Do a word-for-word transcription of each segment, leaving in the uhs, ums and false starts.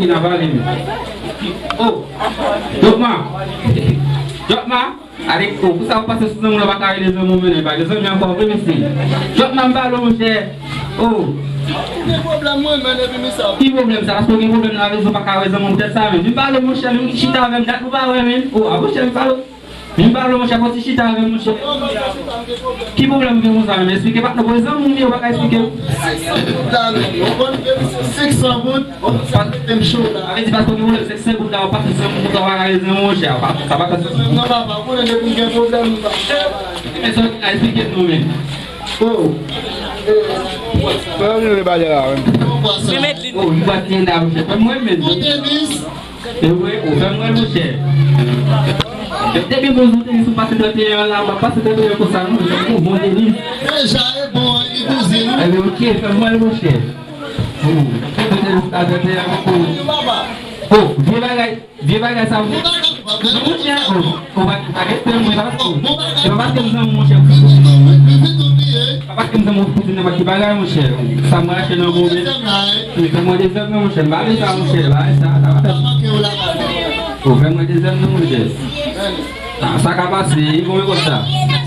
N a pale, men. Oh, Dòkma. Dòkma. Alèk, oh, pou sa ou pase sou zanmi w la, ou pa ka rele zanmi w, men, pa gen zanmi ankò vre, mesye. Dòkma, m pale w, monchè. Oh. Ki pwoblèm mwen, men, epi mi sa? Ki pwoblèm sa? Paske w gen pwoblèm nan rezon, pa ka wè zanmi w poutèt sa, men. Vin pale w, monchè, vin chita avè m, dat nou pa wè, men. Oh, a, monchè, vin pale w. Vin pale w, monchè, fò ti chita avè m, monchè. Ki pwoblèm ou gen konsa, menm? Esplike, patnè, pou zanmi w, ou pa ka esplike m. Senk san goud la, non. Ou konn ke misye senk san goud, ou pa mete m cho la. Sa vle di, paske ou gen pwoblèm senk san goud la, ou pa fè zanmi w, ou pa ka zanmi w, monchè. Sa pa ka soti. Non, papa, ou konnen depi m gen pwoblèm, m pa. Men sa w ka esplike m non, men. Oh. Fè yon rele bagay la, menm. Oh, li pa tande la, monchè. Fè mwen menm. Pou Denis. E vre, ou fè m wè, monchè. Depi bon jou Denis, ou pase trannteyen an la, ou pa pase trannteyen konsa, non, ou bon Denis. Deja, e bon, e kouzin. Ebyen, ok, fè m wè, monchè. Oh, trannteyen la, trannteyen an, oh. Oh, vye bagay, vye bagay sa, non, monchè, oh, oh, pa, pa gen tan, mwen, pa paske, se pa paske m zanmi w, monchè. Pa paske m zanmi w, ou fouti nenpòt ki bagay, monchè. Sa mwen achte nan gwo men. Wi, fè mwen dezyèm nan, monchè. M pa vle sa, monchè. M pa vle sa, sa pa fè. Ou fè mwen dezyèm nan, monchè. Ah, sa ka pase, e bon, e konsa.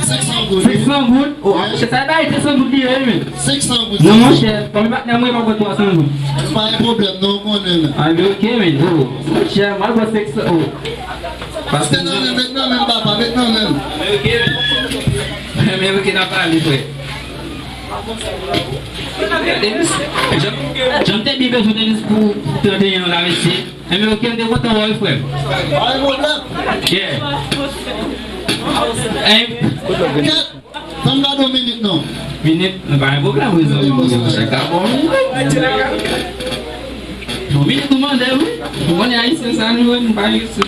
Senk san goud. Senk san goud? Oh, monchè, sa e bay senk san goud li ye, wi, men. Senk san goud. Non, monchè, kòm patnè mwen, pa pran twa san goud. Pa gen pwoblèm, non, ou konnen, men. Ah, men ok, men, oh. Monchè, m al pran senk san, oh. Paske nan men, met nan men, papa, met nan men. Men ok, men. Men ok, n a pale, frè. Denis, jan, jan m te byen bezwen Denis pou, pou trannteyen an la, mesye. Enben, ok, m te kontan wè w, frè m. Pa gen pwoblèm. Yeah. Hey. Kèt, fè m gade yon minit, non. Minit, pa gen pwoblèm, wi, zanmi m, se ka bon. Yon minit ou mande, wi. Ou konnen ayisyen sa, nou, wi, nou pa gen sou.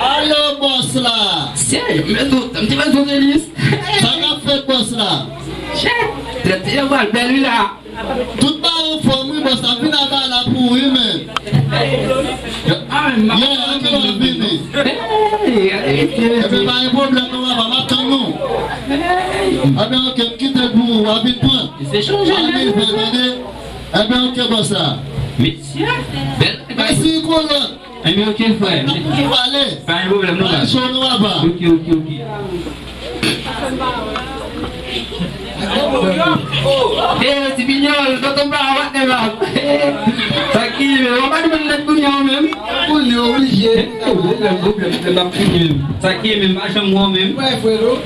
Alo, bòs la. Serye, m te, m te bezwen Denis. Sa k ap fèt, bòs la? Chè, trannteyen an pral bèl, wi, la. Tout bagay anfòm, wi, bòs la. Vin aba la pou ou, wi, men. Ah, men, yeah, anke w ap vini. Ebyen, pa gen pwoblèm, non, papa, m ap tann nou. Ebyen, ok, m kite l pou ou, w a vin pran. Se chanje, men. Tande. Ebyen, ok, bòs la. Mesye, bèl. Mèsi, kolòn. Ebyen, ok, frè. N ap toujou pale. Pa gen pwoblèm, non, pale cho nou aba. Ok, ok, ok. Hey, ti pinyòl, tonton pa, what the love? Sa ki, w ap di mwen nèt kounye a menm? Kounye oblije. Pwoblèm, pwoblèm, pwoblèm, m ap kounye menm. Sa ki menm, pa janm wè w menm. Wè, Fredo.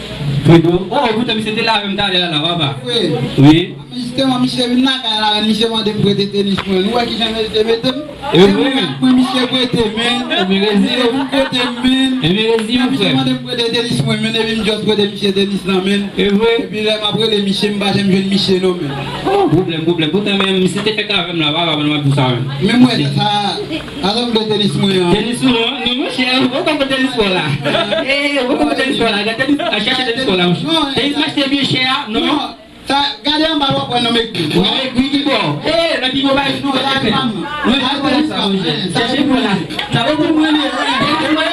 Fredo. Oh, poutan misye te la menm talè a la, papa. Wi. Wi. Jisteman, misye vin lakay la, misye mande m prete tenis mwen. Nou wè kijan misye mete m? E vre. Mwen, misye prete, men. Epi rezi. Misye vin prete m, men. Epi rezi, mon frè. Misye mande m prete tenis mwen, men. Epi m just prete misye tenis lan, men. E vre. Epi lè m ap rele misye, m pa janm jwenn misye, non, men. Oh, pwoblèm, pwoblèm. Poutan, men, misye te fèk avè m la, pa, pa, pa, pa, pou sa, men. Men mwen, sa, alò m vle tenis mwen an. Tenis ou, non? Non, monchè, ou pa konn tenis pa w la. Eh, ou pa konn tenis pa w la. Gade tenis, al chèche tenis pa w la, monchè. Non, tenis m achte byen chè a, non. Non. Sa, gade anba l w ap wè nonm egri. Nonm egri ki bò? Eh, nan ki bò bay nou la fè? Non, chèche pou la sa, monchè. Chèche pou la. Sa pa pou mwen li ye. Chèche pou la.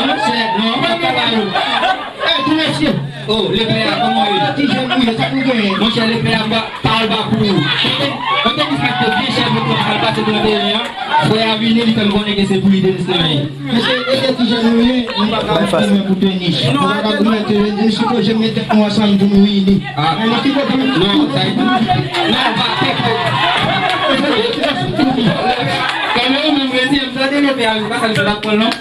Monchè, non, pa pa ba yo. Eh, ti mesye. Oh, lepè a, kòman w ye? Ti jèn ou ye, sa pou genyen? Monchè, lepè a, pa, pa al ba pou ou. Kote, kote ki sa k te byen chè pou pran sa l pase trannteyen an? Frè a vini, li fè m konnen ke se pou li tenis lan ye. Mesye, e de ti jèn nou ye, nou pa ka goumen pou tenis. Nou pa ka goumen pou tenis, nou sipoze met tèt nou ansanm pou nou ini. Ah. Men nou sipoze met tèt nou ansanm pou nou ini. Non, pa tèt. Kòm ou menm, Brezil, m tande lepè a, pa sa l fè la pran non.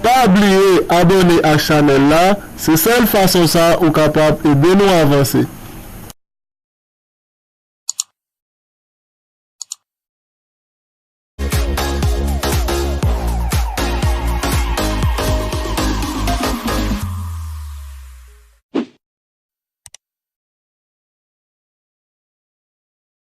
Pa bliye abòne ak chanèl la, se sèl fason sa ou kapab ede nou avanse.